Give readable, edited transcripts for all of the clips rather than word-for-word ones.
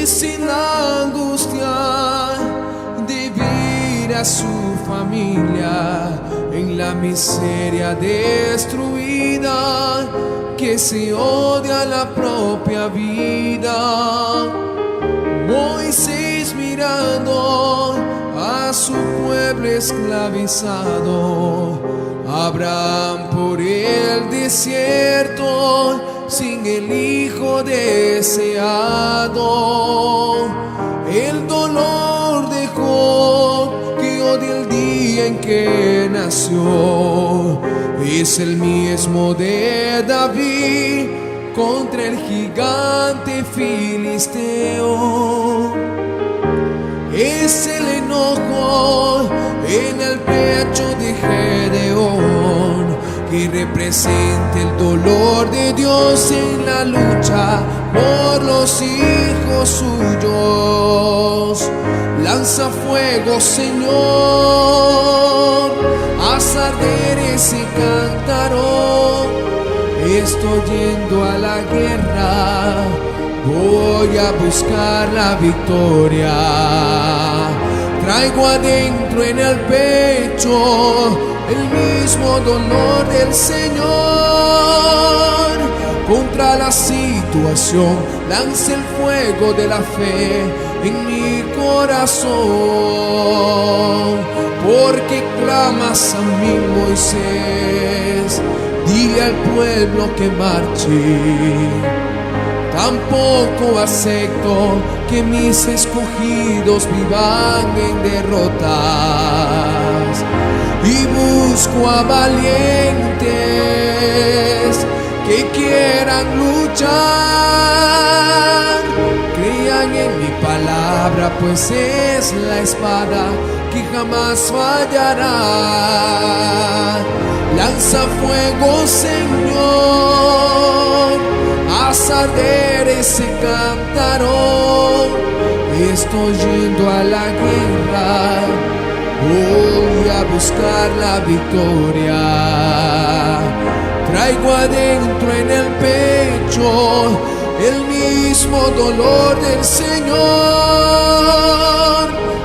sin la angustia de ver a su familia en la miseria destruida que se odia la propia vida. Moisés mirando a su pueblo esclavizado, Abraham por el desierto sin el hijo deseado. El dolor de Job que odia el día en que nació es el mismo de David contra el gigante filisteo. Es el enojo en el pecho de Gedeón que representa el dolor de Dios en la lucha por los hijos suyos. Lanza fuego, Señor, haz arder ese cántaro. Estoy yendo a la guerra, voy a buscar la victoria. Traigo adentro en el pecho el mismo dolor del Señor. Contra la situación, lanza el fuego de la fe en mi corazón. Porque clamas a mí, Moisés, dile al pueblo que marche. Tampoco acepto que mis escogidos vivan en derrotas. Y busco a valientes que quieran luchar. Crean en mi palabra, pues es la espada que jamás fallará. Lanza fuego, Señor, haz arder ese cántaro. Estoy yendo a la guerra, voy a buscar la victoria. Traigo adentro en el pecho el mismo dolor del Señor.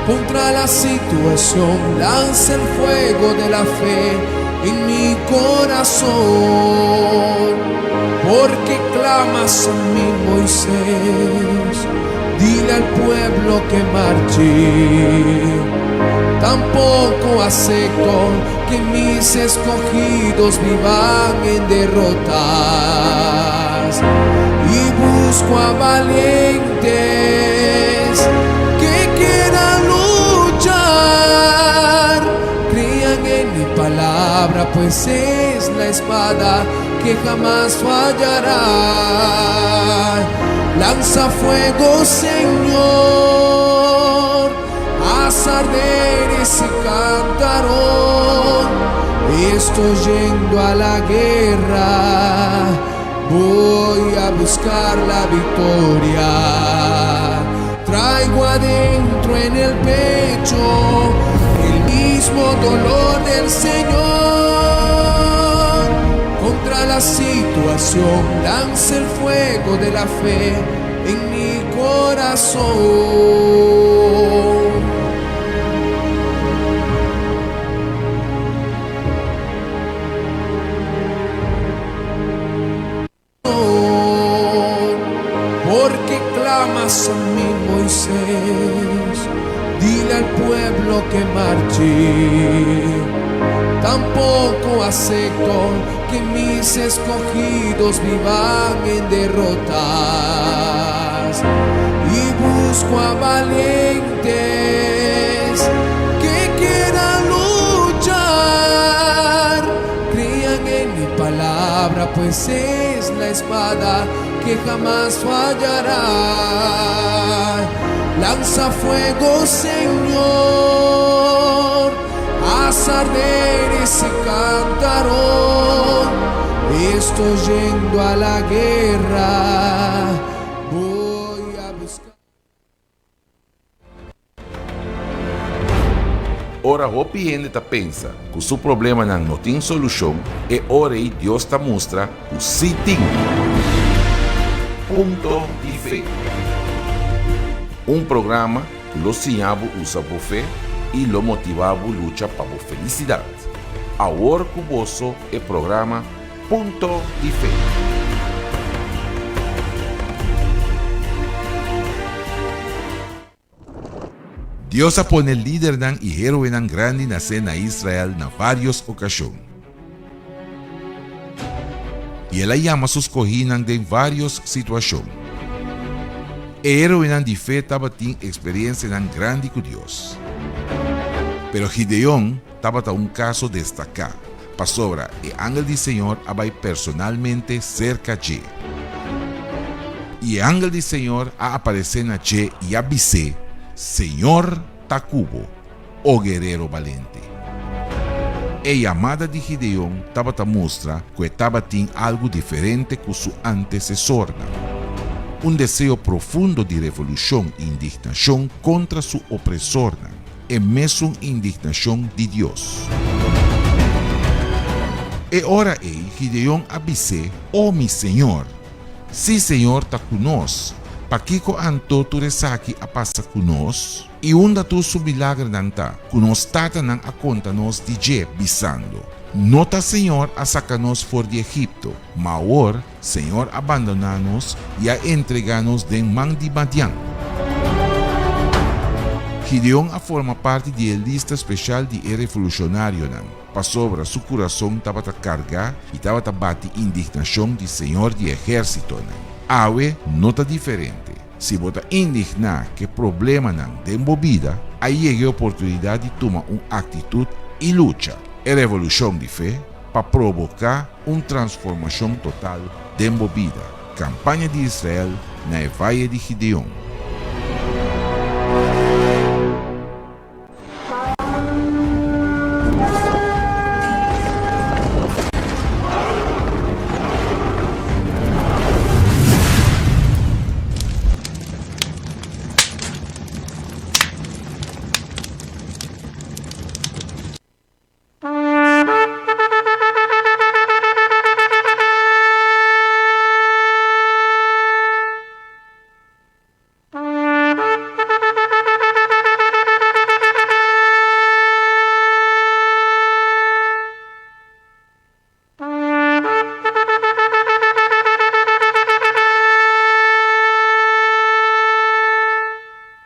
Contra la situación lanza el fuego de la fe en mi corazón. Porque clamas a mí, Moisés, dile al pueblo que marche. Tampoco acepto que mis escogidos vivan en derrotas. Y busco a valientes que quieran luchar. Crean en mi palabra, pues es la espada que jamás fallará. Lanza fuego, Señor, haz arder ese cántaro. Estoy yendo a la guerra, voy a buscar la victoria. Traigo adentro en el pecho el mismo dolor del Señor. Contra la situación lanza el fuego de la fe en mi corazón. Porque clamas a mí, Moisés, dile al pueblo que marche. Tampoco acepto que mis escogidos vivan en derrotas. Y busco a valientes que quieran luchar. Crean en mi palabra, pues es la espada que jamás fallará. Lanza fuego, Señor, haz arder ese cántaro. Estoy yendo a la guerra, voy a buscar. Ora hopi hende ta pensa ku su problemanan no tin solushon, e ora ei Dios ta mustra ku sí tin. Punto di fe. Un programa ku lo siña bo usa bo fe i lo motivá bo lucha pa bo felisidat. Awor ku boso e programa Punto di Fe. Dios a pone lidernan i héroenan grandi nasé na Israel na vários okashon. I el a yama su skohínan den vários situashon. E héroenan di fe tabatin eksperensianan grandi ku Dios. Pero Gideon tabata un kaso destaká, pasobra e angel di Señor a bai personalmente serka dje. I e angel di Señor a aparesé na dje i a bis'é, Señor ta ku bo, o guerero balente. E yamada di Gideon tabata mustra ku e tabatin algu diferente ku su antesesornan, un deseo profundo di revolushon i indignashon kontra su opresornan, e mesun indignashon di Dios. E ora ei Gideon a bis'é, O mi señor! Si Señor ta ku nos, pakiko anto tur esaki a pasa ku nos? I unda tur su milagernan ta, ku nos tatanan a konta nos di dje, bisando, No ta Señor a saka nos for di Egipto, ma awor Señor a bandoná nos i a entregá nos den man di Madian. Gideon a forma parti di e lista speshal di e revolushonarionan. Pasobra su kurason tabata kargá i tabata bati indignashon di Señor di ehérsitonan. Awe no ta diferente. Si bo ta indigná ku e problemanan den bo bida, a yega e oportunidat di tuma un aktitut i lucha, e revolushon di fe, pa proboká un transformashon total den bo bida. Kampaña di Israel na e Vaye di Gideon.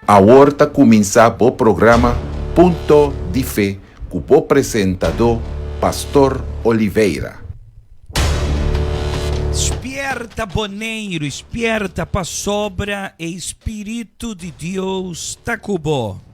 Awor ta kuminsá bo programa Punto di Fe ku bo presentadó Pastor Oliveira. Spierta Boneiru, spierta pasobra e Spiritu di Dios ta ku bo.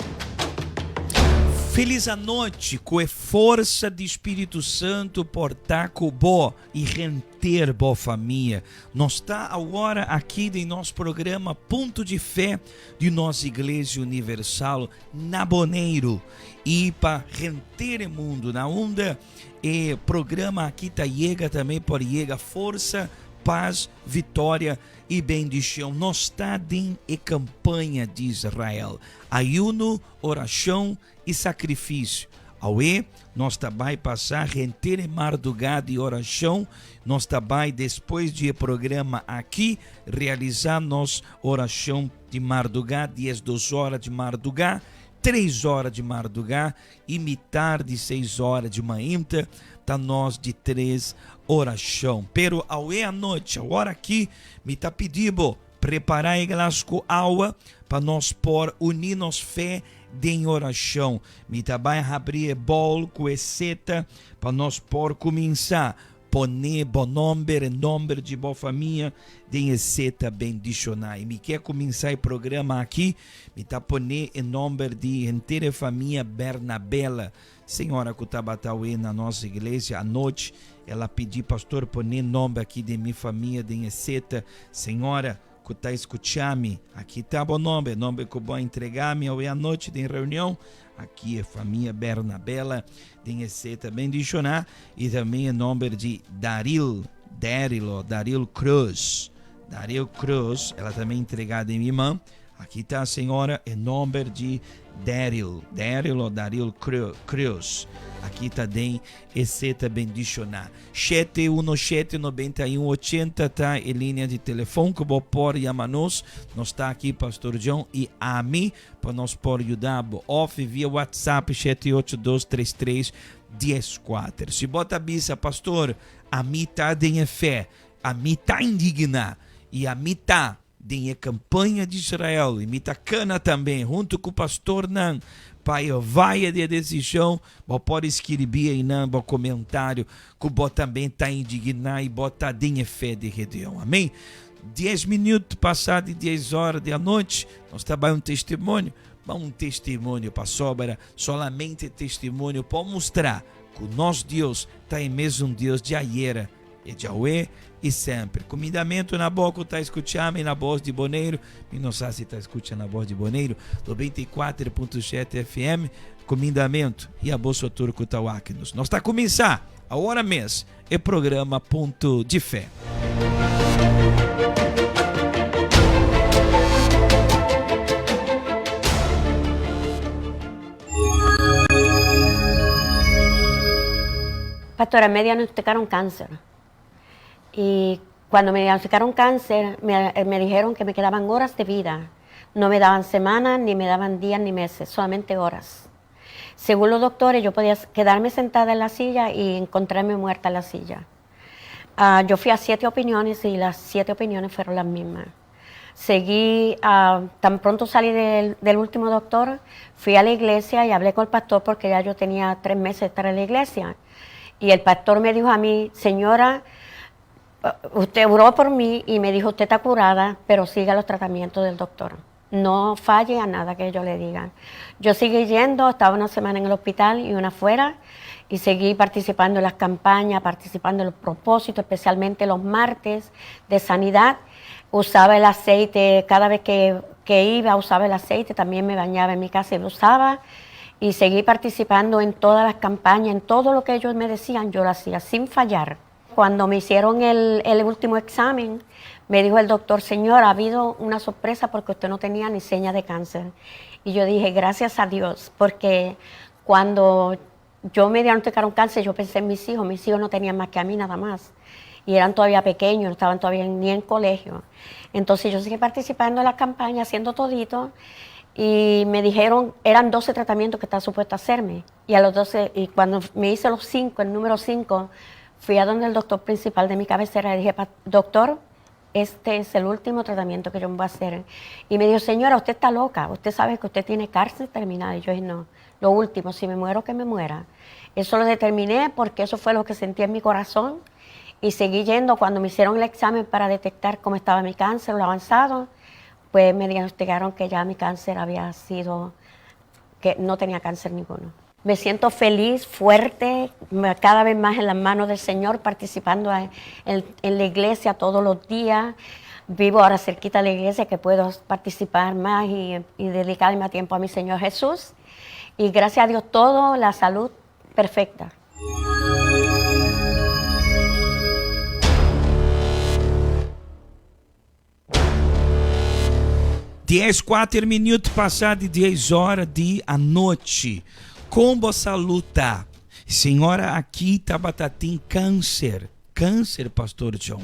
Felis anochi, ku e forsa di Spiritu Santu por ta ku bo i henter bo famia. Nos ta awor aki den nos programa Punto di Fe di nos Iglesia Universal na Boneiru i pa henter e mundu na unda E programa aki ta yega tambe por yega forsa, paz, vitoria y bendicion. Nos ta den e campaña di Israel. Ayuno, oracion y sacrificio. Awe nos ta bay pasa henter e marduga di oracion. Nos ta bay despues di e programa aki realisa nos oracion di marduga, 12 ora di marduga, 3 ora di marduga I mitar di seis ora di mainta ta nos di tres orashon. Pero awe anochi, awor aki, mi ta pidi bo, prepara e glas ku awa pa nos por uni nos fe den orashon. Mi ta bai habri e bol ku e seta pa nos por kuminsá. Pone bo nomber, e nomber di bo famia den e seta bendishoná. I mi ke kuminsá e programa aki, mi ta pone e nomber di henter e famia Bernabela. Señora ku tabata awe na nos iglesia anochi, el a pidi, Pastor, pone nomber aki di mi famia den e seta. Señora ku ta skucha mi, aki ta bo nomber, e nomber ku bo a entregá mi awe anochi den reunion. Aki e famia Bernabela den e seta bendishoná i tambe e nomber di Daril, Daryl o Daril Cruz. Daril Cruz, el a tambe entregá den mi man. Aki ta señora e nomber di Daryl, Daryl o Daryl Cruz. Aki ta den e seta bendiciona. Shete uno shete nobenta i un ochenta ta e linea di telefon ku bo por yama nos. Nos ta aki Pastor John i ami pa nos por yuda bo. Of via WhatsApp shete ocho dos tres tres dies kuater. Si bo ta bisa Pastor ami ta den e fe, ami ta indigna i ami ta Den e kampaña di Israel, i mi ta kana tambe huntu ku pastornan pa e vaye di e desishon. Bo por skirbi einan bo komentario ku bo tambe ta indigná i bo ta den e fe di Gedeon. Amen. Dies minuto pasá di dies ora di anochi, nos ta bai un testimonio. Ma un testimonio pasobra solamente testimonio por mustra ku nos Dios ta e mesun Dios di ayera E djawe i semper. Kumindamentu na bo ku ta skucha mi na Bos di Boneiru. Mi no sa si ta skucha na Bos di Boneiru. 94.7 FM. Kumindamentu i abo so tur ku ta wak nos. Nos ta kuminsá awor mes e programa Punto di Fe. Pastora, me diagnosticaron cáncer. Y cuando me diagnosticaron cáncer, me, eh, me dijeron que me quedaban horas de vida. No me daban semanas, ni me daban días, ni meses, solamente horas. Según los doctores, yo podía quedarme sentada en la silla y encontrarme muerta en la silla. Ah, yo fui a siete opiniones y las siete opiniones fueron las mismas. Seguí, ah, tan pronto salí del, del último doctor, fui a la iglesia y hablé con el pastor porque ya yo tenía tres meses de estar en la iglesia. Y el pastor me dijo a mí, señora, usted oró por mí y me dijo, usted está curada, pero siga los tratamientos del doctor. No falle a nada que yo le diga. Yo seguí yendo, estaba una semana en el hospital y una afuera, y seguí participando en las campañas, participando en los propósitos, especialmente los martes de sanidad. Usaba el aceite cada vez que, que iba, usaba el aceite, también me bañaba en mi casa y lo usaba. Y seguí participando en todas las campañas, en todo lo que ellos me decían, yo lo hacía sin fallar. Cuando me hicieron el, el último examen, me dijo el doctor, señor, ha habido una sorpresa porque usted no tenía ni seña de cáncer. Y yo dije, gracias a Dios, porque cuando yo me diagnosticaron cáncer, yo pensé en mis hijos, mis hijos no tenían más que a mí nada más. Y eran todavía pequeños, no estaban todavía ni en colegio. Entonces yo seguí participando en la campaña, haciendo todito, y me dijeron, eran 12 tratamientos que estaba supuesto a hacerme. Y a los 12, y cuando me hice los 5, el número 5, fui a donde el doctor principal de mi cabecera y dije, doctor, este es el último tratamiento que yo me voy a hacer. Y me dijo, señora, usted está loca, usted sabe que usted tiene cárcel terminada. Y yo dije, no, lo último, si me muero, que me muera. Eso lo determiné porque eso fue lo que sentí en mi corazón. Y seguí yendo cuando me hicieron el examen para detectar cómo estaba mi cáncer, lo avanzado, pues me diagnosticaron que ya mi cáncer había sido, que no tenía cáncer ninguno. Me siento feliz, fuerte, cada vez más en las manos del Señor, participando en, la iglesia todos los días. Vivo ahora cerquita de la iglesia que puedo participar más y, y dedicarme más tiempo a mi Señor Jesús. Y gracias a Dios todo, la salud perfecta. Dies kuater minuut pasa di dies ora di anochi. Kon bo salud ta? Señora aki tabata tin kanser. Kanser, Pastor John.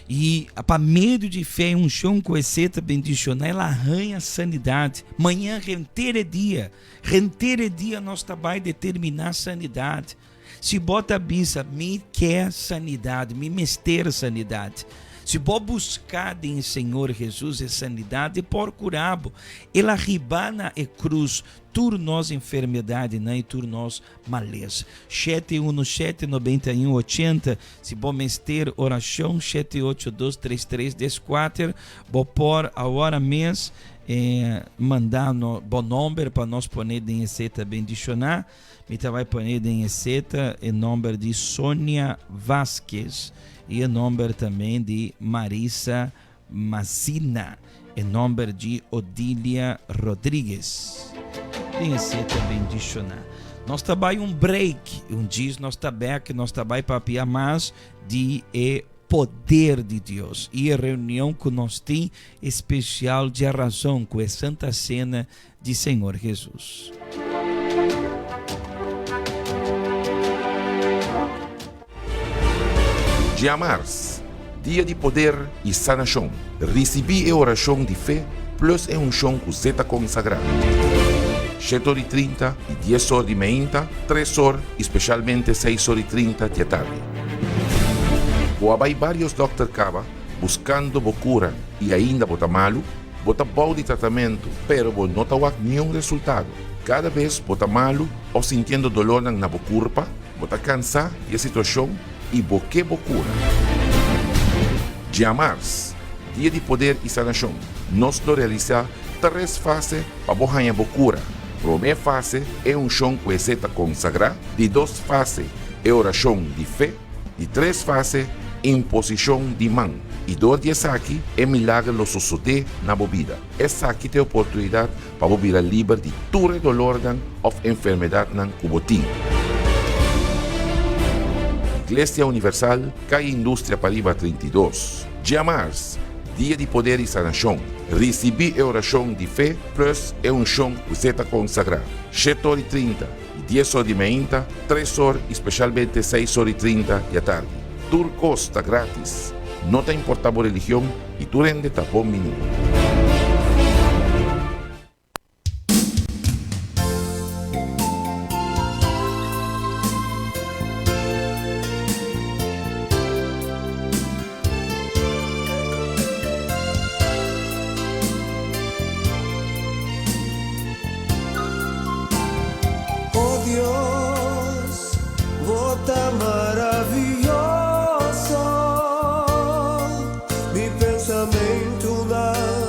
I pa medio di fe i unshon ku esei ta bendishoná, el a haña sanidat. Mañan henter e dia, henter e dia nos ta bai determiná sanidat. Si bo ta bisa, Mi ke sanidad, mi mester sanidad. Si bo buska den Señor Jesus e sanidad, e por cura bo. El a hiba na e cruz tur nos enfermedadnan i tur nos malesa. Shete uno shete nobenta i un ochenta, Si bo mester oracion, shete ocho dos tres tres des kuater, bo por awor mes manda bo nomber pa nos pone den e seta bendiciona. Mi ta bai pone den e seta e nomber di Sonia Vasquez y e nomber tambe di Marisa Mazina, e nomber di Odilia Rodriguez. Den e seta bendiciona. Nos ta bai un break, un djis nos ta bek, nos ta bai papia mas di e. poder di Dios i e reunion ku nos tin espesial djarazon ku e Santa Sena di Señor Hesus. Djamars, dia di poder i sanashon. Risibí e orashon di fe plus e unshon ku zeta konsagrá. Shete or i trinta i dies or di meinta, tres or i speshalmente seis or i trinta di atardi. Bo a bai barios dòkter kaba buskando bo kura i ainda bo ta malu? Bo ta bou di tratamentu, pero bo no ta wak niun resultado. Kada bes bo ta malu òf sintiendo dolornan na bo kurpa, bo ta kansá di e situashon i bo ke bo kura. Djamars, Dia di Poder i Sanashon, nos lo realisá tres fase pa bo haña bo kura. Promé fase, e unshon ku esei ta konsagrá. Di dos fase, e orashon di fe. Di tres fase, imposishon di man. I dor di esaki, e milager lo sosodé na bo bida. Esaki ta e oportunidat pa bo bira liber di tur e dolornan òf enfermedatnan ku bo tin. Iglesia Universal, Kaya Industria Pariba 32. Djamars, Dia di Poder i Sanashon. Risibí e orashon di fe plus e unshon ku zeta konsagrá. Shete or i trinta. Di dies or di meinta, tres or i speshalmente seis or i trinta di atardi. Tur kos ta gratis. No ta importa bo religion i tur hende ta bon bini. Oh Dios, bo ta maravioso, mi pensamentunan.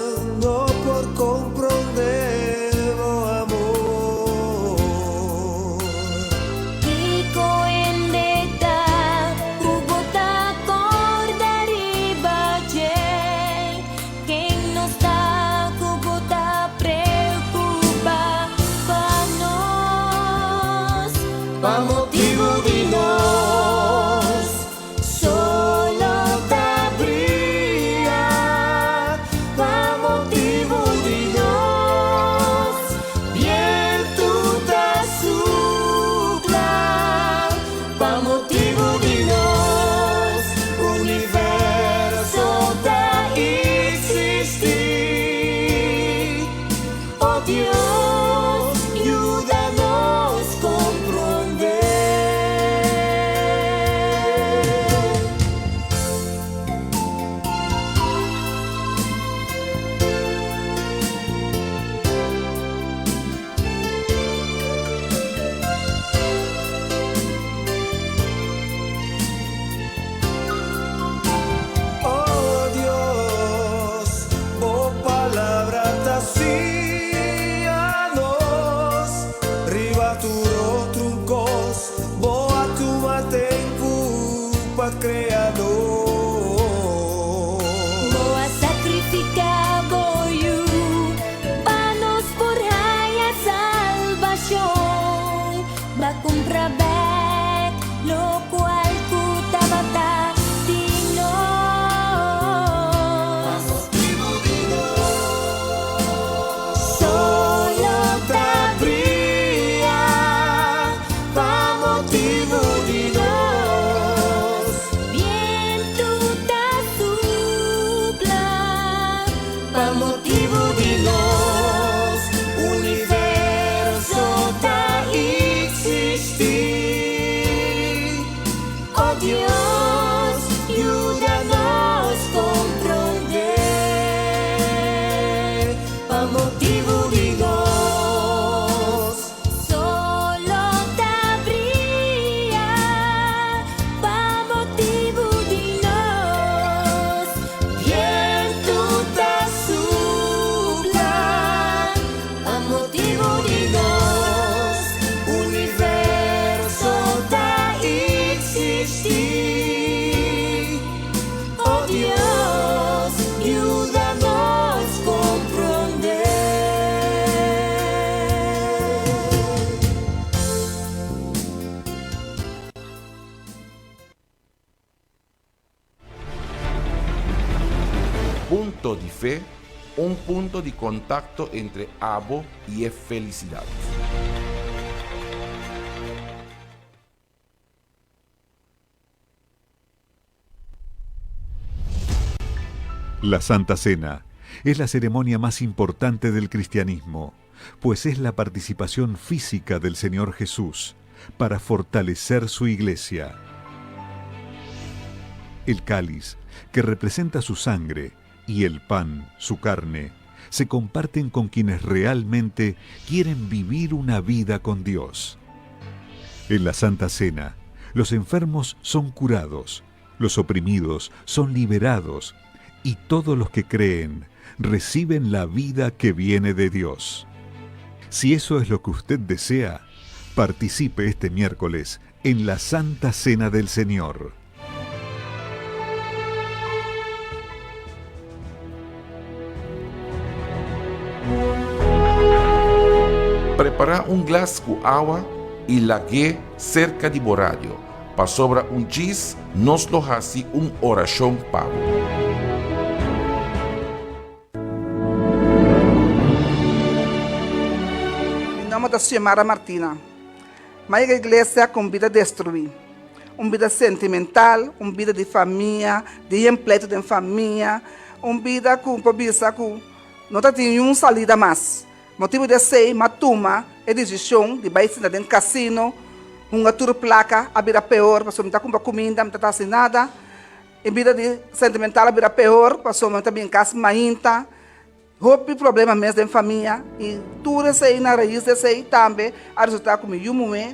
Punto di Fe, un punto di kontakto entre abo i e felisidat. La Santa Cena es la ceremonia más importante del cristianismo, pues es la participación física del Señor Jesús para fortalecer su iglesia. El cáliz, que representa su sangre, y el pan, su carne, se comparten con quienes realmente quieren vivir una vida con Dios. En la Santa Cena, los enfermos son curados, los oprimidos son liberados y todos los que creen reciben la vida que viene de Dios. Si eso es lo que usted desea, participe este miércoles en la Santa Cena del Señor. Prepará un glas ku awa i lag'é serka di bo radio, pasobra un djis nos lo hasi un orashon pa bo. Mi nomber ta Xiomara Martina. M'a yega iglesia ku un bida destruí. Un bida sentimental, un bida di famia, di hempleto den famia, un bida ku por bisa ku no ta tin niun salida mas. Motibu di esei m'a tuma e desishon di bai sinta den kasino, hunga tur plaka a bira peor pasobra mi ta kumpra kuminda, mi ta ta hasi nada. E bida di sentimental a bira peor pasobra mi ta bin kas mainta. Hopi problema mes den famia y tur esey na raiz di esey tambe a resulta cu mi yu muhe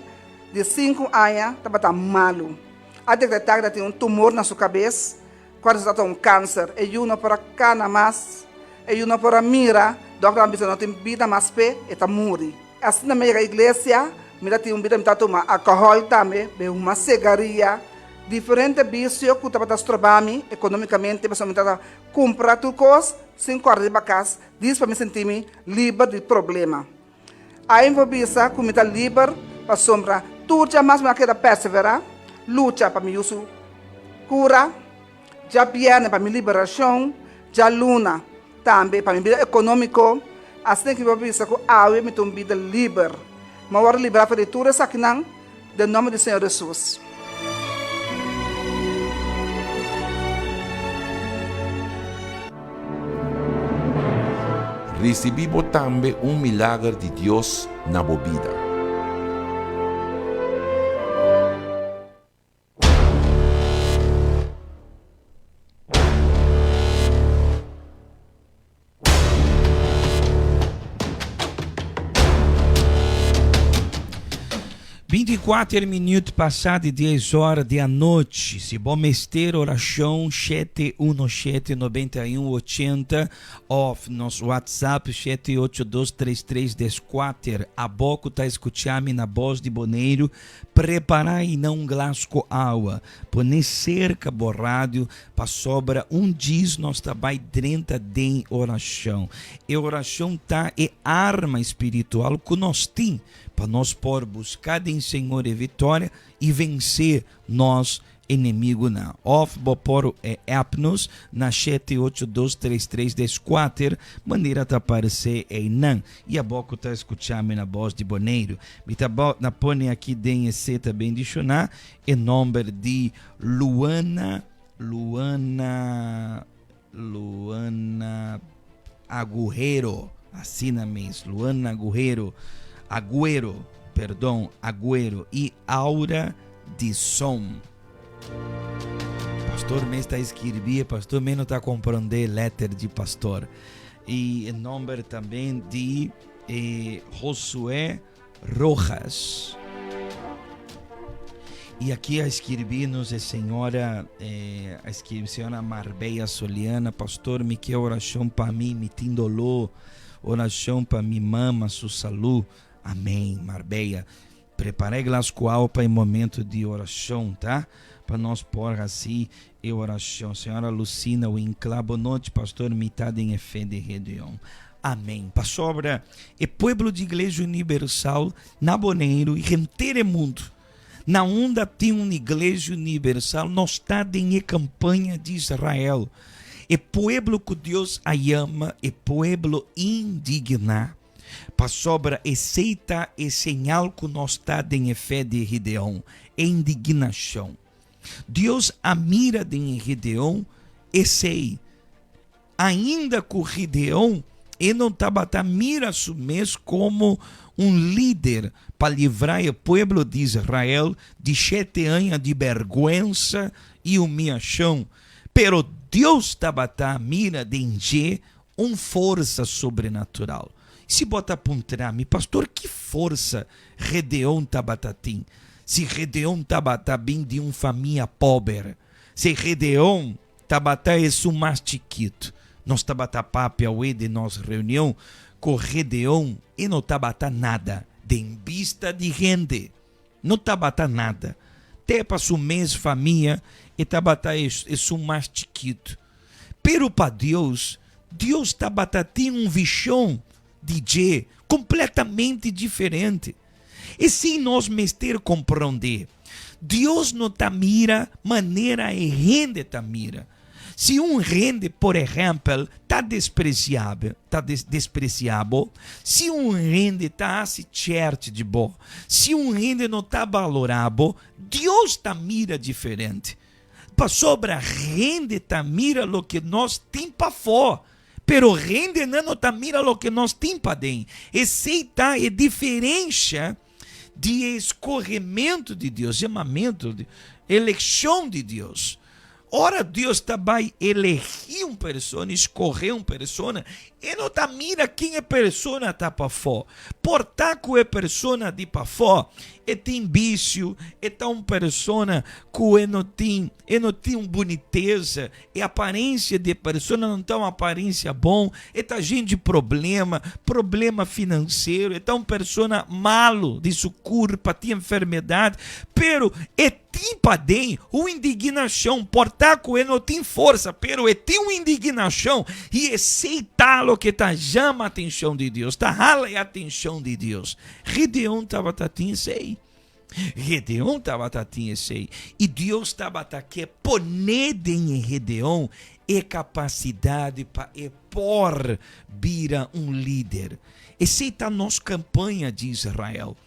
di sinku aña tabata malu. A decreta cu ta tin un tumor na su cabes cu a resulta ta un cancer. E yu no por a cana mas, e yu no por a mira, dokternan a bisa no tin bida mas p'e, e ta muri. Asina mi a yega iglesia, mi ta tin un bida mi ta tuma alcohol tambe, mi huma cigaria, diferente bicio cu tabata stroba mi economicamente pasobra mi tabata Kumpra tur kos sin kòrda riba kas dis pa mi sinti mi liber di problema. Ai mi por bisa ku mi ta liber pasobra tur djamas mi a keda perseverá, lucha pa mi yu su kura, djabièrnè pa mi liberashon, djaluna tambe pa mi bida ekonómiko. Asina ki mi por bisa ku awe mi ta un bida liber. Mi a wòrdu liberá for di tur esakinan den nòmber di Señor Hesus. Risibí bo tambe un milager di Dios na bo bida. 24 minuut pasá di 10 ora di anochi. Si bo mester orashon, 717 91 80 òf nos WhatsApp 782 3314. Abo ku ta skucha mi na Bos di Boneiru, prepará i na un glas ku awa. Pone serka bo radio Pasobra un djis nos ta bai drenta den orashon. E orashon ta e arma spiritual ku nos tin pa nos por buska den Señor e viktoria i vensé nos enemigunan. Òf bo por app nos na shete ocho dos tres tres des kuater manera ta aparesé einan. I abo ku ta skucha mi na bos di Boneiru, mi ta na pone aki den e seta bendishoná e nòmber di Luana, Luana, Luana Aguero, asina mes, Luana Aguero, Aguero, perdon, Aguero y Aura di Som. Pastor mes ta escribí, pastor mes no ta comprende letter di pastor. Y e nomber también di eh, Josué Rojas. Y aki a escribí nos e señora, eh, a escribí señora Marbella Soliana, pastor, mi ke oración pa mi, mi tin dolor, oración pa mi mama, su salud. Amén, Marbella. Prepara e glas cu awa pa e momento di oración, ta? Pa nos por haci e oración. Señora Lucina Winkla, bo nochi, pastor, mi ta den e fe di Gedeon. Amén. Pasobra e pueblo di Iglesia Universal na Boneiru i henter e mundu, na unda tin un Iglesia Universal, nos ta den e kampaña di Israel. E pueblo ku Dios a yama e pueblo indigná, pasobra esei ta e señal ku nos ta den e fe di Gideon, e indignashon. Dios a mira den e Gideon esei. Ainda ku Gideon e no tabata mira su mes komo un lider pa livrá e pueblo di Israel di shete aña di bèrgwensa i humiashon, pero Dios tabata mira den dje un forsa sobrenatural. Si bo ta puntra mi, Pastor, ki forsa Gedeon tabata tin? Si Gedeon tabata bin di un famia pober, si Gedeon tabata esun mas chikitu, nos tabata papia awe den nos reunion ku Gedeon e no tabata nada den bista di hende. No tabata nada. Te pa su mes famia e tabata esun mas chikitu. Pero pa Dios, Dios tabata tin un vision di dje completamente diferente. Esey nos mester comprende. Dios no ta mira manera e hende ta mira. Si un hende, por ehèmpel, ta despresiabel, ta despresiá bo, si un hende ta hasi chèrchi di bo, si un hende no ta balorá bo, Dios ta mira diferente. Pasobra hende ta mira loke nos tin pafó, pero hendenan no ta mira loke nos tin paden. Esei ta e diferensha di e skohementu di Dios, yamamentu, elekshon di Dios. Ora Dios ta bai elegí un persona, skohé un persona, e no ta mira ken e persona ta pafó. Por ta ku e persona di pafó e tin bisio, e ta un persona ku e no tin, e no tin un bunitesa, E aparensia di e persona no ta un aparensia bon, e ta jen di problema, problema finansero, e ta un persona malu di su kurpa, tin enfermedat, pero e tin paden un indignashon, por ta ku e no tin forsa, pero e tin un indignashon, i esei ta loke ta yama atenshon di Dios, ta hala e atenshon di Dios. Gideon tabata tin esei. Gedeon tabata tin esei, i Dios tabata ke pone den e Gedeon e kapasidat pa e por bira un lider. Esei ta nos kampaña di Israel.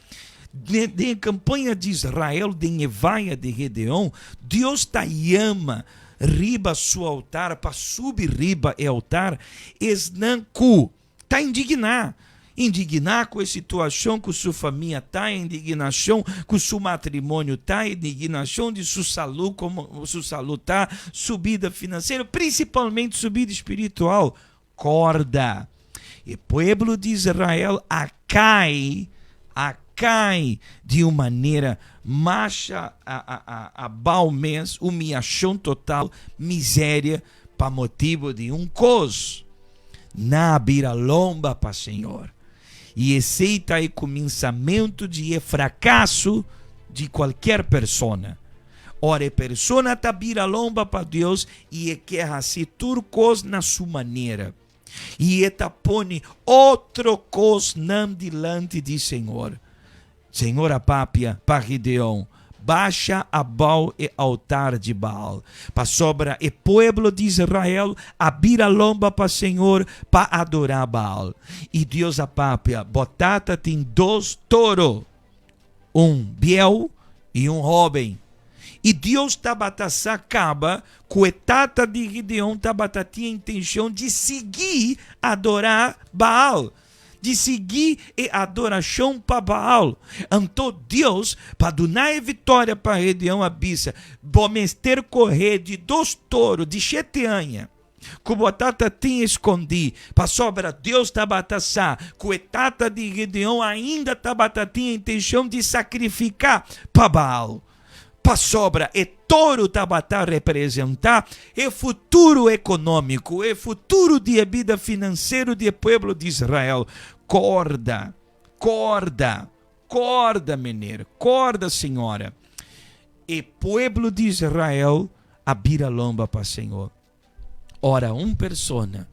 Den e kampaña di Israel den e vaya di Gedeon, Dios ta yama riba su altar pa subi riba e altar esnan ku Ta indigná. Indigná ku e situashon ku su famia ta, indignashon ku su matrimonio ta, indignashon di su salú, komo su salú ta, su bida finansiero, prinsipalmente su bida spiritual. Kòrda, e pueblo di Israel a kai, a kai di un manera masha abou mes, humiashon total, miseria, pa motibu di un kos, nan a bira lomba pa Señor. I esei ta e kuminsamentu di e frakaso di kualker persona. Ora e persona ta bira lomba pa Dios i e ke hasi tur kos na su manera, i e ta pone otro kosnan dilanti di Señor. Señor a papia pa Gideon, Basha abou e altar di Baal, pasobra e pueblo di Israel a bira lomba pa Señor pa adorá Baal. I Dios a papia, Bo tata tin dos toro, un bieu i un hóben. I Dios tabata sa kaba ku e tata di Gideon tabata tin e intenshon di sigui adorá Baal. Di sigui e adorashon pa Baal. Anto Dios, pa duna e vitoria pa Gedeon, a bisa, Bo mester kohe di dos toro di shete aña ku bo tata tin eskondí, pasobra Dios tabata sa ku e tata di Gedeon ainda tabata tin e intenshon di sakrifiká pa Baal. Pasobra e toro tabata representá e futuro ekonómiko, e futuro di e bida finansero di e pueblo di Israel. Kòrda, kòrda, kòrda, mener, kòrda, señora. E pueblo di Israel a bira lomba pa Señor. Ora un persona,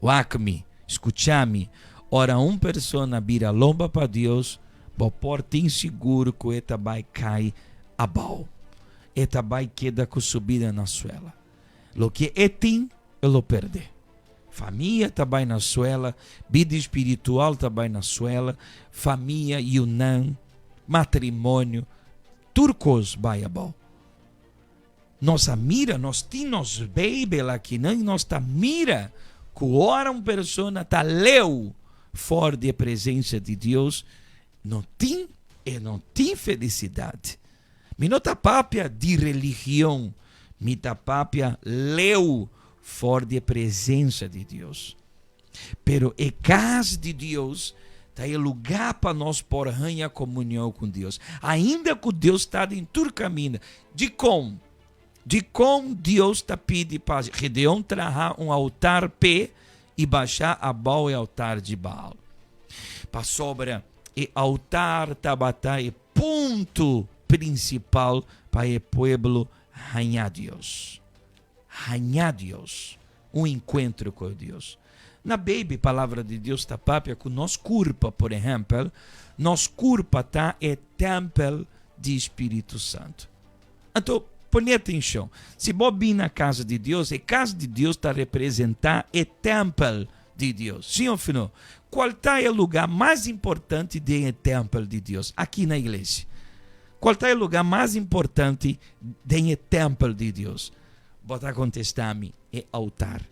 wak mi, skucha mi, ora un persona bira lomba pa Dios, bo por tin sigur ku e ta bai kai abou. E ta bai keda ku su bida na suela. Loke e tin, E lo perde. Famia ta bai na suela, bida espiritual ta bai na suela, famia, yunan, matrimonio, tur kos bai abou. Nos a mira, nos tin nos Beibel akinan i nos ta mira ku ora un persona ta leu for di e presensia di Dios, no tin, e no tin felisidat. Mi no ta papia di religion, mi ta papia leu for di e presensia di Dios. Pero e kas di Dios ta e lugá pa nos por haña komunion ku Dios. Ainda ku Dios ta den tur kaminda. Dikon? Dikon Dios ta pidi pa Gedeon traha un altar p'e i basha abou e altar di Baal? Pasobra e altar tabata e punto prinsipal pa e pueblo haña Dios. Haña Dios. Un enkuentro ku Dios. Na Beibel, Palabra di Dios ta papia ku nos kurpa, por ehèmpel, nos kurpa ta e tèmpel di Spiritu Santu. Anto, pone atenshon, si bo bin na kas di Dios, e kas di Dios ta representá e tèmpel di Dios. Sí òf no? Kual ta e lugá mas importante den e tèmpel di Dios? Aki na iglesia. Kual ta e lugá mas importante den e tèmpel di Dios? Bo ta kontestá mi, E altar.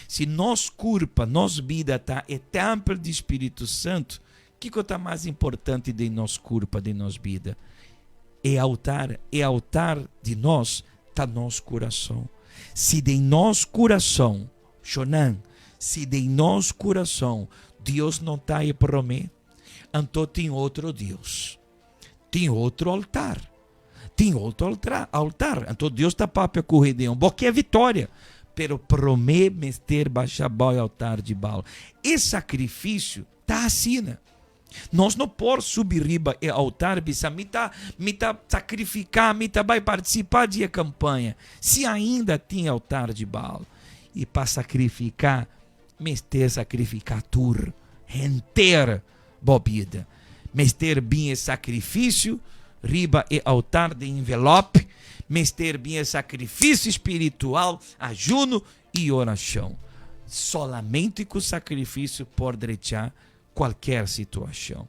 Si nos kurpa, nos bida ta e tèmpel di Spiritu Santu, kiko ta mas importante den nos kurpa, den nos bida? E altar. E altar di nos ta nos kurason. Si den nos kurason, Shonan, si den nos kurason Dios no ta e promé, anto tin otro Dios. Tin otro altar. Tin otro altar, altar. Anto Dios ta papia ku Gedeon, bo ke vitoria, pero promé mester basha bou e altar di Baal. E sakrifisio ta asina. Nos no por subi riba e altar bisa mi ta mi ta sakrifiká, mi ta bai partisipá di e kampaña, si ainda tin altar di Baal. I pa sakrifiká mester sakrifiká tur, henter. Bo bida. Mester bin e sakrifisio riba e altar den envelòp, mester bin e sakrifisio spiritual, ajuno i orashon. Solamente ku sakrifisio por drechá kualker situashon.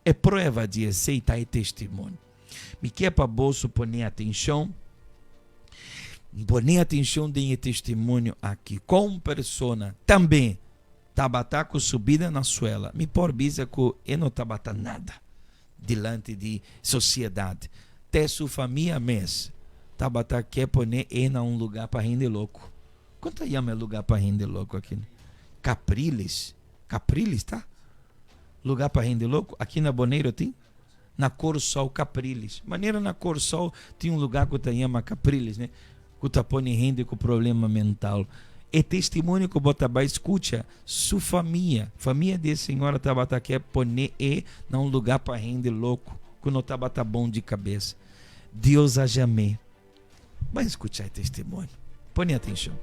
E prueba di esei ta e testimonio. Mi ke pa boso pone atenshon, pone atenshon den e testimonio aki. Kon un persona tambe Tabata ku su bida na suela. Mi por bisa ku e no tabata nada dilanti di sosiedat. Te su famia mes tabata ke pone e na un lugá pa hende loko. Kon ta yama e lugá pa hende loko aki? Capriles. Capriles ta? Lugá pa hende loko? Aki na Boneiru tin? Na Kòrsou Capriles. Manera na Kòrsou tin un lugá ku ta yama Capriles, ne? Ku ta pone hende ku problema mental. E testimonio ku bo ta bai skucha, su famia, famia di e señora tabata ke pone e na un lugá pa hende loko, ku no tabata bon di kabes. Dios a yam'é. Bai skucha e testimonio. Pone atenshon.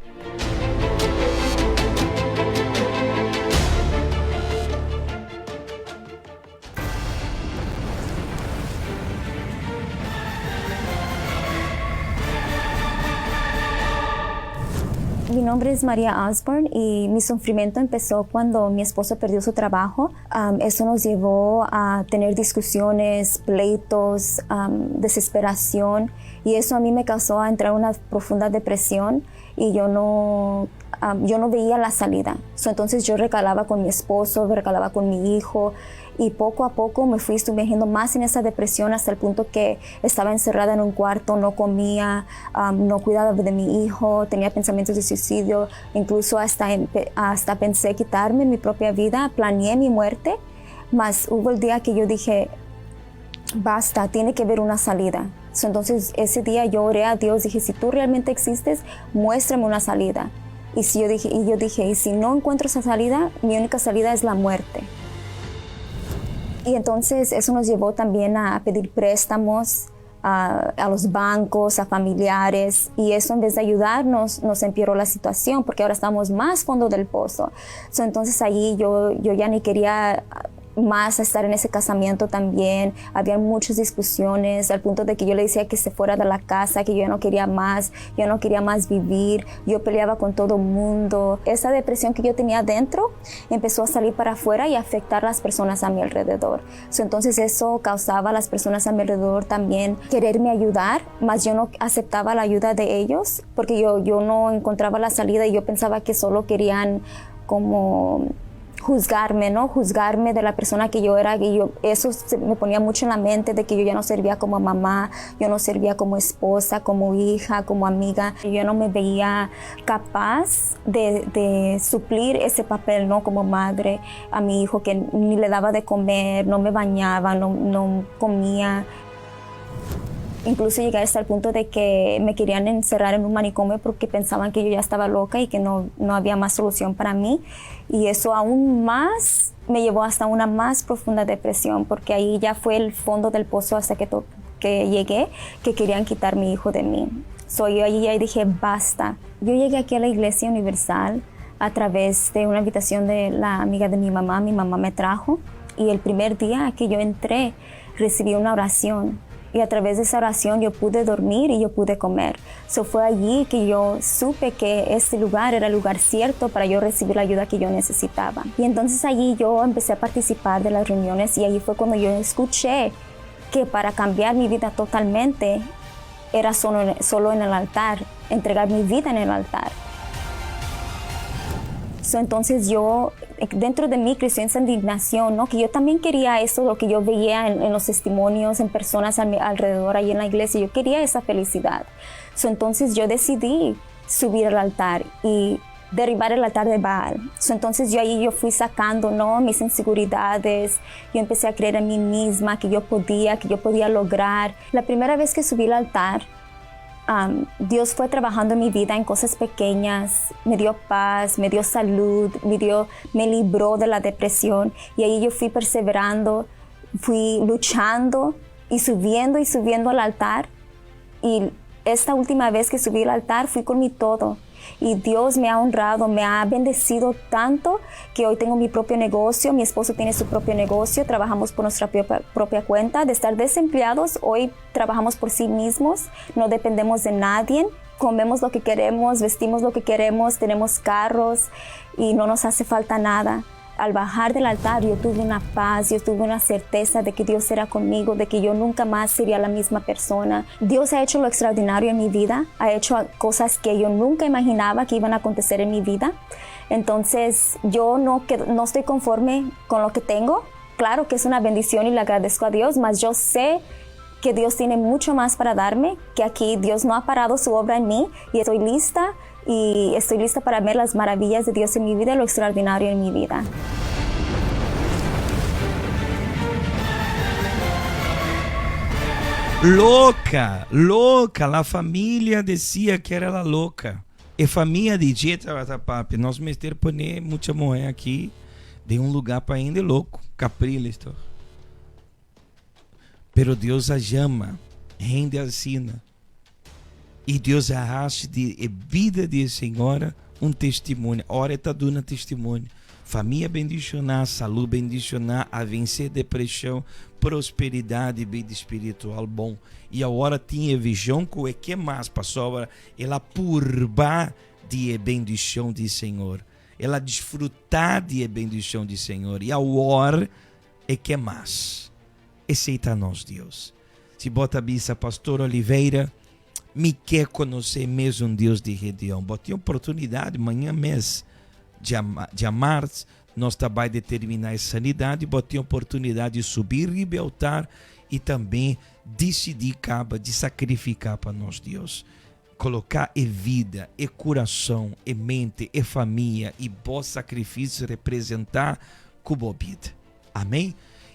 Mi nombre es Maria Osborne y mi sufrimiento empezó cuando mi esposo perdió su trabajo. Um, eso nos llevó a tener discusiones, pleitos, um, desesperación y eso a mí me causó a entrar en una profunda depresión y yo no, um, yo no veía la salida. So, entonces yo recalaba con mi esposo, recalaba con mi hijo y poco a poco me fui sumergiendo más en esa depresión hasta el punto que estaba encerrada en un cuarto, no comía, um, no cuidaba de mi hijo, tenía pensamientos de suicidio, incluso hasta, hasta pensé quitarme mi propia vida, planeé mi muerte, mas hubo el día que yo dije, basta, tiene que haber una salida. Entonces ese día yo oré a Dios, dije, si tú realmente existes, muéstrame una salida. Y, si yo dije, y yo dije, y si no encuentro esa salida, mi única salida es la muerte. Y entonces eso nos llevó también a pedir préstamos a, a los bancos, a familiares, y eso en vez de ayudarnos, nos empeoró la situación, porque ahora estamos más fondo del pozo. So, entonces allí yo, yo ya ni quería más estar en ese casamiento también. Había muchas discusiones al punto de que yo le decía que se fuera de la casa, que yo ya no quería más, yo no quería más vivir. Yo peleaba con todo el mundo. Esa depresión que yo tenía dentro empezó a salir para afuera y afectar a las personas a mi alrededor. entonces eso causaba a las personas a mi alrededor también quererme ayudar, mas yo no aceptaba la ayuda de ellos porque yo, yo no encontraba la salida y yo pensaba que solo querían como juzgarme, ¿no? Juzgarme de la persona que yo era y yo, eso se me ponía mucho en la mente de que yo ya no servía como mamá, yo no servía como esposa, como hija, como amiga. Yo no me veía capaz de, de suplir ese papel, ¿no? Como madre a mi hijo que ni le daba de comer, no me bañaba, no, no comía. Incluso llegué hasta el punto de que me querían encerrar en un manicomio porque pensaban que yo ya estaba loca y que no, no había más solución para mí. Y eso aún más me llevó hasta una más profunda depresión porque ahí ya fue el fondo del pozo hasta que, que llegué, que querían quitar mi hijo de mí. So, yo allí ya dije, basta. Yo llegué aquí a la Iglesia Universal a través de una invitación de la amiga de mi mamá. Mi mamá me trajo y el primer día que yo entré recibí una oración y a través de esa oración yo pude dormir y yo pude comer. So fue allí que yo supe que ese lugar era el lugar cierto para yo recibir la ayuda que yo necesitaba. Y entonces allí yo empecé a participar de las reuniones y allí fue cuando yo escuché que para cambiar mi vida totalmente era solo, solo en el altar, entregar mi vida en el altar. So, entonces yo, dentro de mí creció esa indignación, ¿no? Que yo también quería eso, lo que yo veía en, en los testimonios, en personas a mi alrededor, ahí en la iglesia, yo quería esa felicidad. So, entonces yo decidí subir al altar y derribar el altar de Baal. So, entonces yo ahí yo fui sacando, ¿no? Mis inseguridades, yo empecé a creer en mí misma, que yo podía, que yo podía lograr. La primera vez que subí al altar, Um, Dios fue trabajando en mi vida en cosas pequeñas, me dio paz, me dio salud, me, dio, me libró de la depresión y ahí yo fui perseverando, fui luchando y subiendo y subiendo al altar. Y esta última vez que subí al altar fui con mi todo. Y Dios me ha honrado, me ha bendecido tanto que hoy tengo mi propio negocio, mi esposo tiene su propio negocio, trabajamos por nuestra propia, cuenta. De estar desempleados, hoy trabajamos por sí mismos, no dependemos de nadie, comemos lo que queremos, vestimos lo que queremos, tenemos carros y no nos hace falta nada. Al bajar del altar yo tuve una paz, yo tuve una certeza de que Dios era conmigo, de que yo nunca más sería la misma persona. Dios ha hecho lo extraordinario en mi vida, ha hecho cosas que yo nunca imaginaba que iban a acontecer en mi vida. Entonces yo no, no estoy conforme con lo que tengo. Claro que es una bendición y le agradezco a Dios, mas yo sé que Dios tiene mucho más para darme, que aquí Dios no ha parado su obra en mí y estoy lista y estoy lista para ver las maravillas de Dios en mi vida y lo extraordinario en mi vida. Loca, loca, la familia decía que era la loca. E famia di dje tabata papia, nos mester pone mucha muhé aki den un lugá pa hende loko, Capriles toch. Pero Dios a yama hende asina i Dios a hasi di e bida di e señora un testimonio. Ora e ta duna testimonio. Famia bendishoná, salú bendishoná, a vensé depreshon, prosperidad i bida spiritual bon. I awor tin e vision ku e ke mas pasobra el a purba di e bendishon di Señor. El a disfrutá di e bendishon di Señor i awor e ke mas. Esei ta nos Dios. Si bo ta bisa, Pastor Oliveira, mi ke konosé mesun Dios di Gedeon. Bo tin oportunidat mañan mes, djamarts, nos ta bai determiná e sanidat i bo tin oportunidat di subi riba e altar i tambe disidí kaba di sakrifiká pa nos Dios. Koloká e vida, e kurason, e mente, e famia i bo sakrifisio representá ku bo bida. Amén?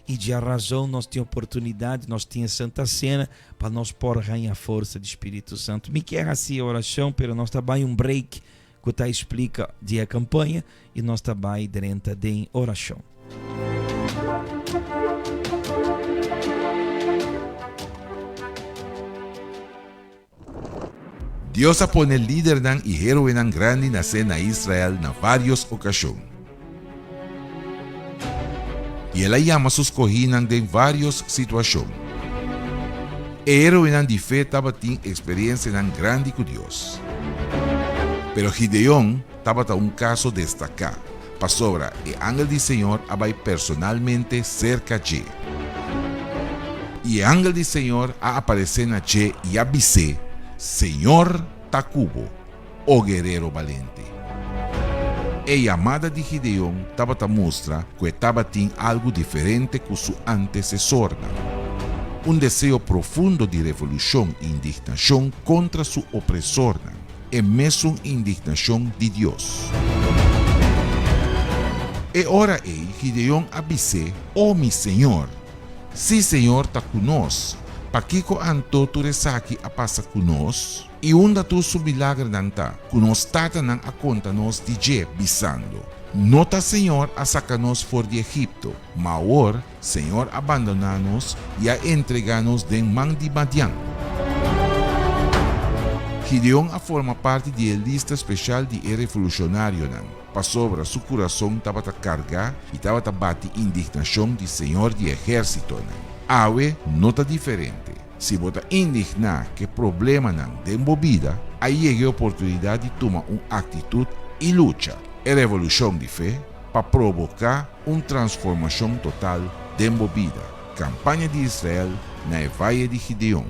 I dja razon nos tin oportunidad, nos tin e Santa Cena pa nos por haña forsa di Spiritu Santu. Mi kier hasi e oracion, pero nos ta bai un break cu ta explica di e campaña i nos ta bai drenta den oracion. Dios a pone lidernan i héroenan grandi nase na Israel na vários okashon. I el a yama su skohínan den vários situashon. E héroenan di fe tabatin eksperensianan grandi ku Dios. Pero Gideon tabata un kaso destaká, pasobra e angel di Señor a bai personalmente serka dje. I e angel di Señor a aparesé na dje i a bis'é, Señor ta ku bo, o guerero balente. E yamada di Gideon tabata mustra ku e tabatin algu diferente ku su antesesornan, un deseo profundo di revolushon i indignashon kontra su opresornan, e mesun indignashon di Dios. E ora ei Gideon a bis'é, O mi señor! Si señor ta ku nos, pakiko anto tur esaki a pasa ku nos? I unda tur su milagernan ta, ku nos tatanan a konta nos di dje, bisando, No ta Señor a saka nos for di Egipto, ma awor Señor a bandoná nos i a entregá nos den man di Madian. Gideon a forma parti di e lista speshal di e revolushonarionan, pasobra su kurason tabata kargá i tabata bati indignashon di Señor di ehérsitonan. Awe no ta diferente. Si bo ta indigná ku e problemanan den bo bida, a yega e oportunidat di tuma un aktitut i lucha, e revolushon di fe, pa proboká un transformashon total den bo bida. Kampaña di Israel na e Vaye di Gideon.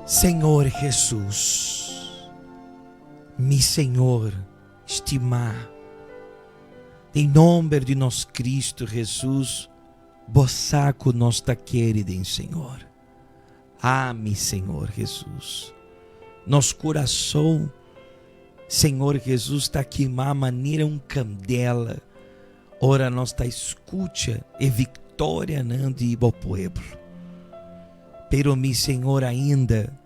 Señor Jesus, mi Señor stimá, den nomber di nos Cristo Jesus, bo sa cu nos ta kere den Señor. Ah, mi Señor Jesus, nos curason, Señor Jesus, ta kima manera un candela ora nos ta scucha e victorianan di bo pueblo. Pero mi Señor ainda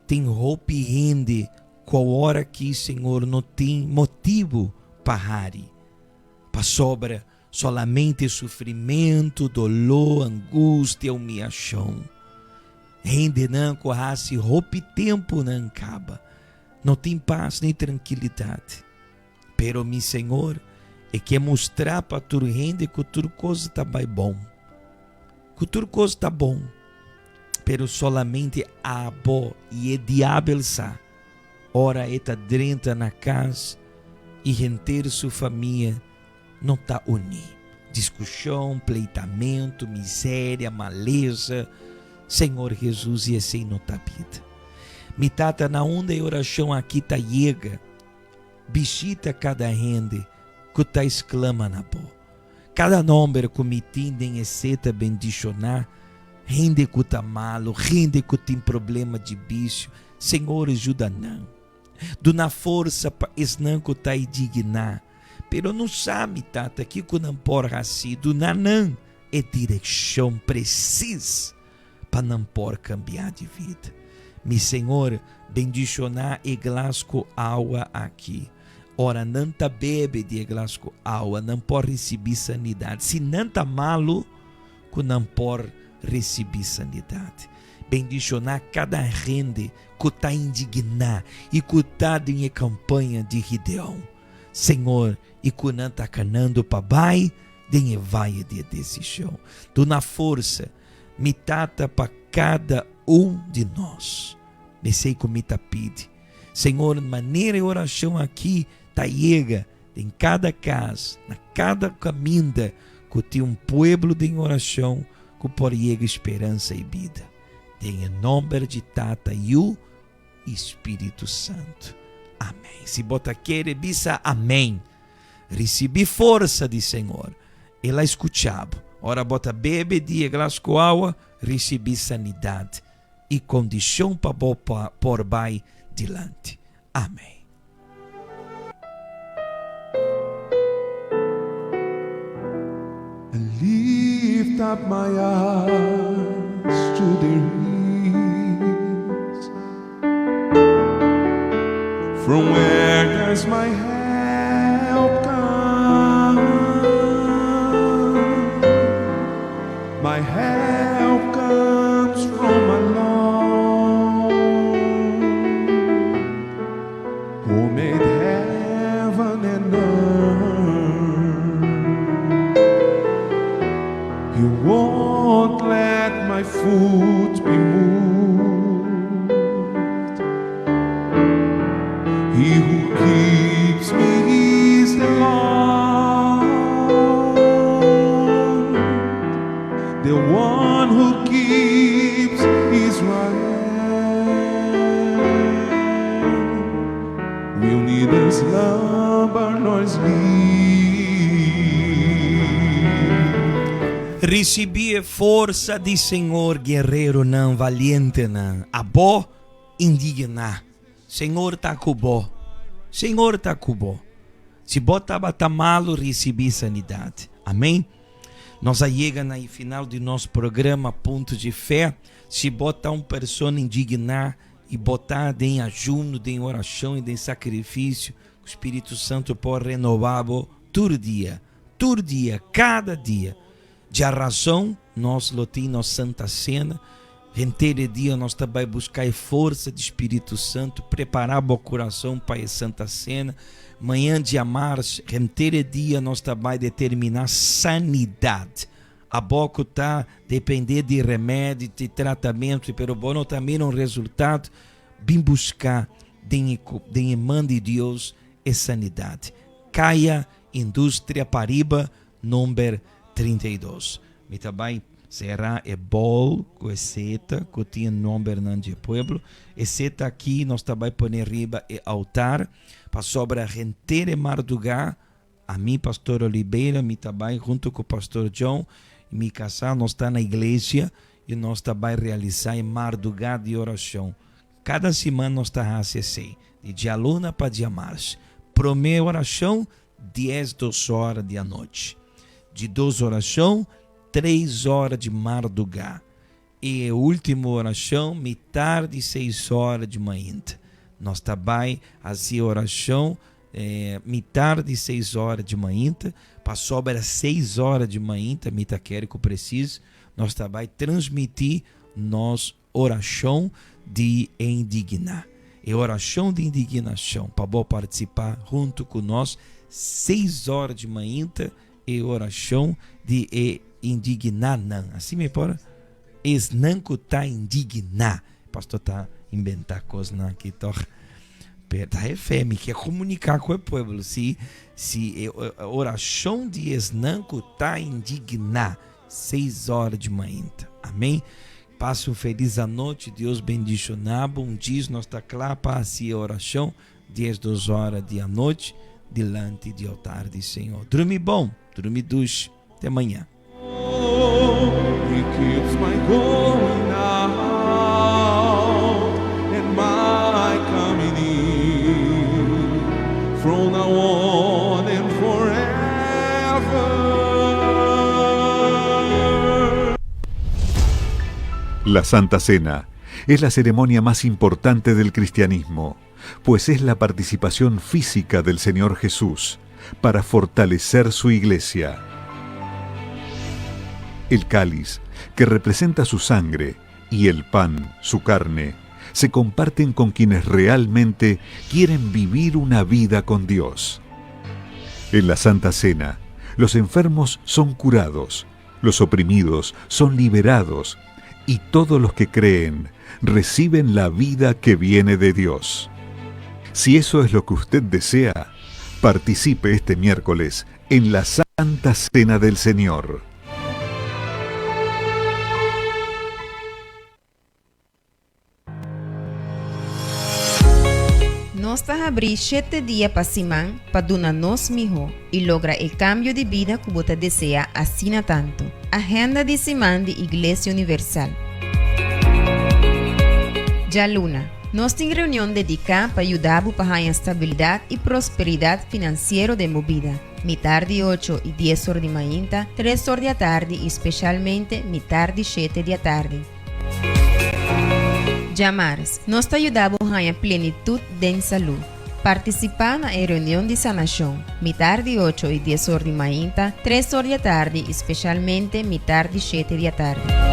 tin hopi hende cu awor aki, Señor, no tin motibo pa hari, pasobra Solamente sufrimentu, doló, angustia, humiashon. Hendenan ku a hasi hopi tempu nan kaba. No tin pas ni trankilidat. Pero mi Señor, e ke mustra pa tur hende ku tur kos ta bai bon. Ku tur kos ta bon. Pero solamente abo i e diabel sa ora e ta drenta na kas i henter su famia no ta uní. Diskushon, pleitamentu, miseria, malesa. Señor Jesus, i esei no ta bida. Mi Tata, na unda e orashon aki ta yega, bishita kada hende ku ta esklama na Bo. Kada nomber ku mi tin den esei ta bendishoná, hende ku ta malu, hende ku tin problema di bisio. Señor, juda nan. Duna forsa pa esnan ku ta idigná, pero no sa, mi Tata, kiko nan por hasi. Duna nan e direkshon presis pa nan por kambia di vida. Mi Señor, bendishoná e glas ku awa aki. Ora nan ta bebe di e glas ku awa, nan por risibí sanidat. Si nan ta malu, ku nan por risibí sanidat. Bendishoná kada hende ku ta indigná i ku ta den e kampaña di Gideon, Señor, i ku nan ta kanando pa bai den e vaye di e desishon. Duna forsa, mi Tata, pa kada un di nos. Mesei ku mi ta pidi, Señor, manera e orashon aki ta yega den kada kas, na kada kaminda ku tin un pueblo den orashon ku por yega speransa i bida. Den e nomber di Tata, Yu i Spiritu Santu. Amen. Si bo ta kere bisa amen, risibi forsa di Señor. El a skucha bo. Ora bo ta bebe di e glas ku awa, risibi sanidat i kondishon pa bo por bai dilanti. Amen. I lift up my eyes to the hills From where does my help come? My help comes from my Lord. Risibí e forsa di Señor, guereronan, valientenan. Abo indigná. Señor ta ku bo. Señor ta ku bo. Si bo tabata malu, risibí sanidat. Amén. Nos a yega na e final di nos programa Punto di Fe. Si bo ta un persona indigná i bo ta den ayuno, den orashon i den sakrifisio, ku Spiritu Santu por renobá bo tur dia, tur dia, kada dia. Djarazon nos lo tin nos Santa Sena. Henter e dia nos ta bai buska e forsa di Spiritu Santu, prepará bo kurason pa e Santa Sena. Mañan djamars, henter e dia nos ta bai determiná sanidat. Abo ku ta dependé di remedi, di tratamentu, pero bo no ta mira un resultado, bin buska den e den e man di Dios e sanidat. Kaya Industria pariba Number 32. Mi ta bai sera e bol ku e seta ku tin e nombernan dje pueblo. E seta aki nos ta bai pone riba e altar, pasobra henter e mardugá, ami Pastor Oliveira mi ta bai hunto ku Pastor John i mi kasá nos ta na iglesia i nos ta bai realisá e mardugá di orashon. Kada siman nos ta hasi esei, di djaluna pa djamars. Promé orashon 12 ora di anochi. Di dos orashon, tres ora di mardugá. I e último orashon, mitar di seis ora di mainta. Nos ta bai hasi orashon mitar di seis ora di mainta, pasobra seis ora di mainta, mi ta kere ku presis, nos ta bai transmití nos Orashon di indigná. E orashon di indignashon pa bo partisipá huntu ku nos seis ora di mainta e orashon di e indignánan. Así mi por? Esnan ku ta indigná. Pastor ta inventá kosnan aki tòg. Pero ta e fe, mi ke komuniká ku e pueblo si si e orashon di esnan ku ta indigná seis ora di mainta. Amén. Pasa un felis anochi, Dios bendiciona bo, un djis nos ta cla pa haci e oracion 12 ora di anochi dilanti di altar di Señor. Drumi bon, drumi dushi, te maña. He keeps my going out and my coming in from now on and forever. La Santa Cena es la ceremonia más importante del cristianismo, pues es la participación física del Señor Jesús para fortalecer su iglesia. El cáliz, que representa su sangre, y el pan, su carne, se comparten con quienes realmente quieren vivir una vida con Dios. En la Santa Cena, los enfermos son curados, los oprimidos son liberados y todos los que creen reciben la vida que viene de Dios. Si eso es lo que usted desea, participe este miércoles en la Santa Cena del Señor. Nos ta habrí shete dia pa siman pa duna nos mihó i logra e kambio di bida ku bo ta deseá asina tantu. Agenda di siman di Iglesia Universal. Djaluna, Nos tin reunion dediká pa yuda bo pa haña stabilidat i prosperidat finansiero den bo bida. Mitar di ocho i dies or di mainta, tres or di atardi i speshalmente mitar di shete di atardi. Djamars, nos ta yuda bo haña plenitut den salú. Partisipá na e reunion di sanashon, mitar di ocho i dies or di mainta, tres or di atardi i speshalmente mitar di shete di atardi.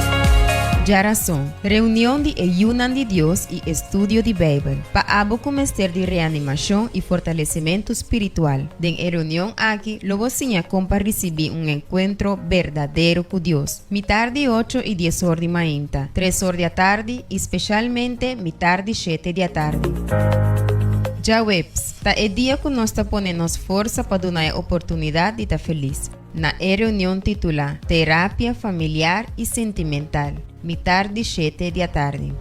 Djarason, Reunion di e Yunan di Dios i Estudio di Beibel, pa abo ku mester di reanimashon i fortalesimentu spiritual. Den e reunion aki lo bo siña kon pa risibí un enkuentro berdadero ku Dios. Mitar di ocho i dies or di mainta, tres or di atardi i speshalmente mitar di shete di atardi. Djaweps ta e dia ku nos ta pone nos forsa pa duna e oportunidat di ta felis. Na e reunion titulá Terapia Familiar i Sentimental, mitar di shete di atardi.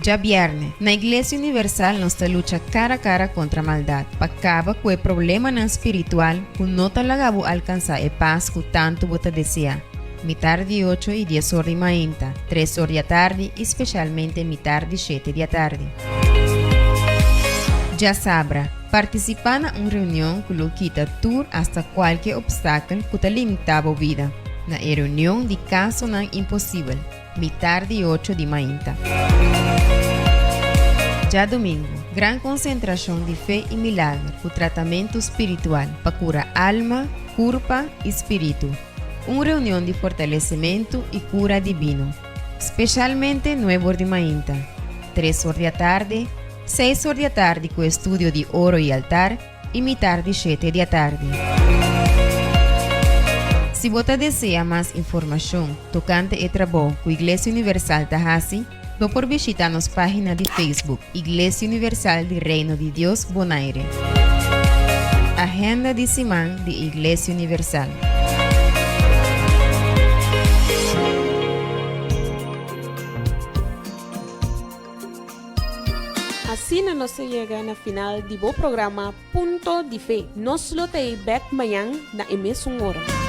Djabièrnè, na Iglesia Universal nos ta lucha kara kara kontra maldat, pa kaba ku e problemanan spiritual ku no ta laga bo alkansá e pas ku tantu bo ta deseá. Mitar di ocho i dies or di mainta, tres or di atardi i spesialmente mitar di shete di atardi. Djasabra, partisipá na un reunion ku lo kita tur asta kualke opstakel ku ta limitá bo bida, na e reunion di Kasonan Imposibel. Mitar di ocho di mainta. Djadumingu, gran konsentrashon di fe i milager ku tratamentu spiritual pa kura alma, kurpa i spiritu. Un reunion di fortalesementu i kura dibino. Speshalmente nuebor di mainta, tres or di atardi, seis or di atardi ku estudio di oro i altar, i mitar di shete di atardi. Si bo ta desea mas informashon tokante e trabou ku Iglesia Universal ta hasi, bo por bishita nos página di Facebook, Iglesia Universal di Reino di Dios Bonaire. Agenda di siman di Iglesia Universal. Asina nos a yega na final di bo programa Punto di Fe. Nos lo ta ei bek mañan na e mesun ora.